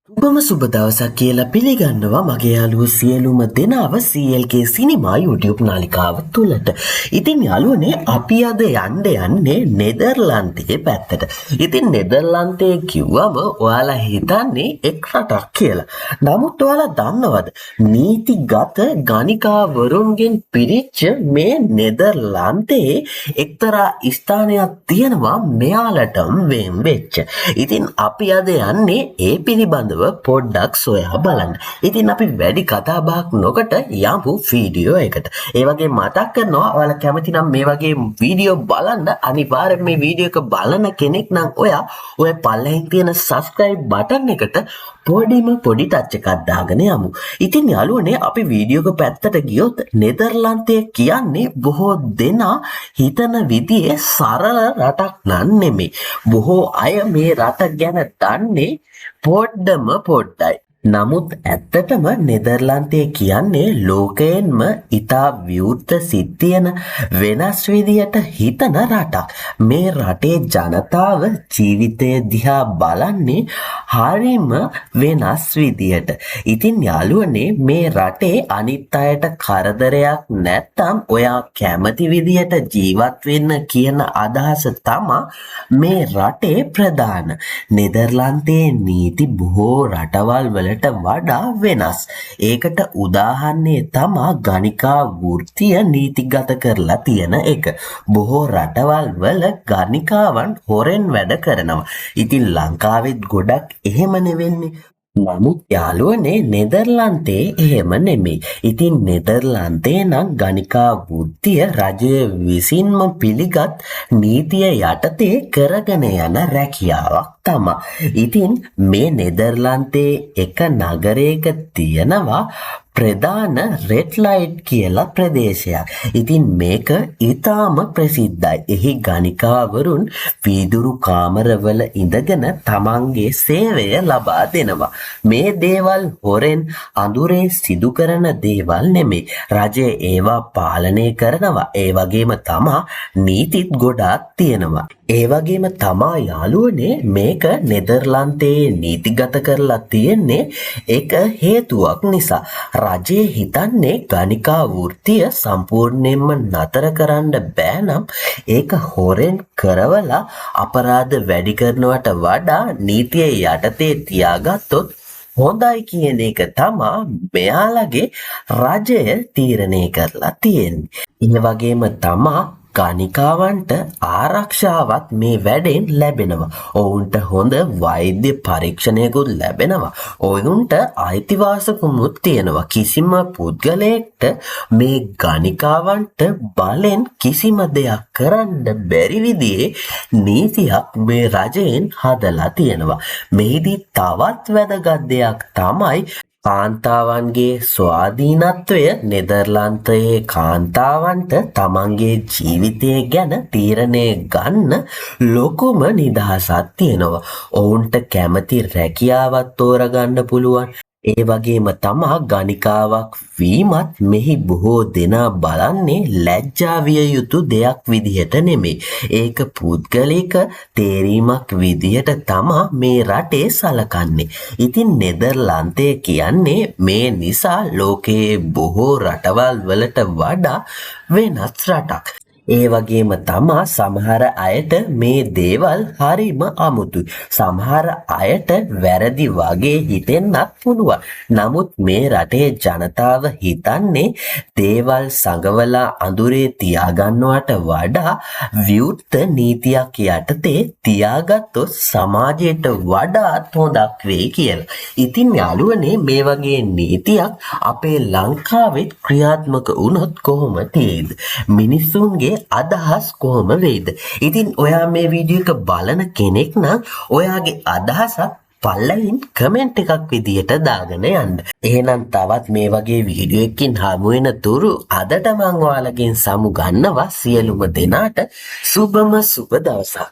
සුබම සුබ දවසක් කියලා පිළිගන්නවා මගේ යාළුවෝ සියලුම දෙනාව CLK සිනමා YouTube නාලිකාව තුලට. ඉතින් යාළුවනේ, අපි අද යන්න යන්නේ නෙදර්ලන්තයේ පැත්තට. ඉතින් නෙදර්ලන්තයේ කිව්වම ඔයාලා හිතන්නේ එක් රටක් කියලා. නමුත් ඔයාලා දන්නවද, නීතිගත ගණිකාවරුන්ගෙන් පිරිච්ච මේ නෙදර්ලන්තයේ එක්තරා ස්ථානයක් තියෙනවා මෙයාලටම වෙන් වෙච්ච. ඉතින් අපි අද යන්නේ ඒ පිළිබඳව පොඩ්ඩක් සොයා බලන්න. ඉතින් අපි වැඩි කතා බහක් නොකොට යමු වීඩියෝ එකට. ඒ වගේ මතක් කරනවා, ඔයාලා කැමති නම් මේ වගේ වීඩියෝ බලන්න, අනිවාර්යෙන් මේ වීඩියෝ එක බලන කෙනෙක් නම් ඔයා ඔය පල්ලෙහින් තියෙන subscribe button එකට පොඩිම පොඩි ටච් එකක් දාගෙන යමු. ඉතින් යාළුවනේ, අපි වීඩියෝ එක පැත්තට ගියොත් නෙදර්ලන්තය කියන්නේ බොහෝ දෙනා හිතන විදිහේ සරල රටක් නන් නෙමෙයි. බොහෝ අය මේ රට ගැන දන්නේ පොඩ්ඩම පොඩ්ඩයි. නමුත් ඇත්තටම නෙදර්ලන්තය කියන්නේ ලෝකයෙන්ම ඉතා විවෘත සිත් තියෙන, වෙනස් විදියට හිතන රටක්. මේ රටේ ජනතාව ජීවිතය දිහා බලන්නේ හරිම වෙනස් විදියට. ඉතින් යාළුවනේ, මේ රටේ අනිත් අයට කරදරයක් නැත්තම් ඔයා කැමති විදියට ජීවත් වෙන්න කියන අදහස තමා මේ රටේ ප්‍රධාන. නෙදර්ලන්තයේ නීති බොහෝ රටවල් වලට වඩා වෙනස්. ඒකට උදාහරණය තමා ගණිකා වෘත්තිය නීතිගත කරලා තියෙන එක. බොහෝ රටවල් වල ගණිකාවන් හොරෙන් වැඩ කරනවා. ඉතින් ලංකාවෙත් ගොඩක් එහෙමනේ වෙන්නේ. නමුත් යාළුවනේ, නෙදර්ලන්තේ එහෙම නෙමෙයි. ඉතින් නෙදර්ලන්තේ නම් ගණිකා වෘත්තිය රජය විසින්ම පිළිගත් නීතිය යටතේ කරගෙන යන රැකියාවක් තමා. ඉතින් මේ නෙදර්ලන්තේ එක නගරයක තියෙනවා ප්‍රධාන රෙඩ් ලයිට් කියලා ප්‍රදේශයක්. ඉතින් මේක ඉතාම ප්‍රසිද්ධයි. එහි ගණිකාවරුන් වීදුරු කාමරවල ඉඳගෙන තමන්ගේ සේවය ලබා දෙනවා. මේ දේවල් හොරෙන් අඳුරේ සිදු කරන දේවල් නෙමෙයි. රජය ඒවා පාලනය කරනවා. ඒ වගේම තමා නීතිත් ගොඩාක් තියෙනවා. ඒ වගේම තමා යාළුවනේ, මේක නෙදර්ලන්තයේ නීතිගත කරලා තියෙන්නේ එක හේතුවක් නිසා. රජය හිතන්නේ ගණිකා වෘත්තිය සම්පූර්ණයෙන්ම නතර කරන්න බෑ නම්, ඒක හොරෙන් කරවලා අපරාධ වැඩි කරනවට වඩා නීතිය යටතේ තියාගත්තොත් හොඳයි කියන එක තමා මෙයාලගේ රජය තීරණය කරලා තියෙන්නේ. ඒ වගේම තමා ගණිකාවන්ට ආරක්ෂාවත් මේ වැඩෙන් ලැබෙනවා. ඔවුන්ට හොඳ වෛද්‍ය පරීක්ෂණයකුත් ලැබෙනවා. ඔවුන්ට අයිතිවාසිකමුත් තියෙනවා. කිසිම පුද්ගලයෙක්ට මේ ගණිකාවන්ට බලෙන් කිසිම දෙයක් කරන්න බැරි විදිහේ නීතියක් මේ රජයෙන් හදලා තියෙනවා. මෙහිදී තවත් වැදගත් දෙයක් තමයි කාන්තාවන්ගේ ස්වාධීනත්වය. නෙදර්ලන්තයේ කාන්තාවන්ට තමන්ගේ ජීවිතය ගැන තීරණය ගන්න ලොකුම නිදහසක් තියෙනවා. ඔවුන්ට කැමති රැකියාවක් තෝරගන්න පුළුවන්. ඒ වගේම තමා ගණිකාවක් වීමත් මෙහි බොහෝ දෙනා බලන්නේ ලැජ්ජා විය යුතු දෙයක් විදිහට නෙමෙයි. ඒක පුද්ගලික තේරීමක් විදිහට තමා මේ රටේ සලකන්නේ. ඉතින් නෙදර්ලන්තය කියන්නේ මේ නිසා ලෝකයේ බොහෝ රටවල් වලට වඩා වෙනස් රටක්. ඒ වගේම තමා සමහර අයට මේ දේවල් හරිම අමුතුයි. සමහර අයට වැරදි වගේ හිතෙන්නත් පුළුවන්. නමුත් මේ රටේ ජනතාව හිතන්නේ දේවල් සඟවලා අඳුරේ තියාගන්නවට වඩා විවෘත නීතියක් යටතේ තියාගත්තොත් සමාජයට වඩාත් හොඳක් වෙයි කියලා. ඉතින් යාළුවනේ, මේ වගේ නීතියක් අපේ ලංකාවෙත් ක්‍රියාත්මක වුණොත් කොහොම තියෙයිද? මිනිස්සුන්ගේ අදහස් කොහොම වෙයිද? ඉතින් ඔයා මේ වීඩියෝ එක බලන කෙනෙක් නම් ඔයාගේ අදහසත් පල්ලෙහින් කමෙන්ට් එකක් විදියට දාගෙන යන්න. එහෙනම් තවත් මේ වගේ වීඩියෝ එකකින් හමු වෙන තුරු අදට මං ඔයාලගෙන් සමු ගන්නවා. සියලුම දෙනාට සුබම සුබ දවසක්.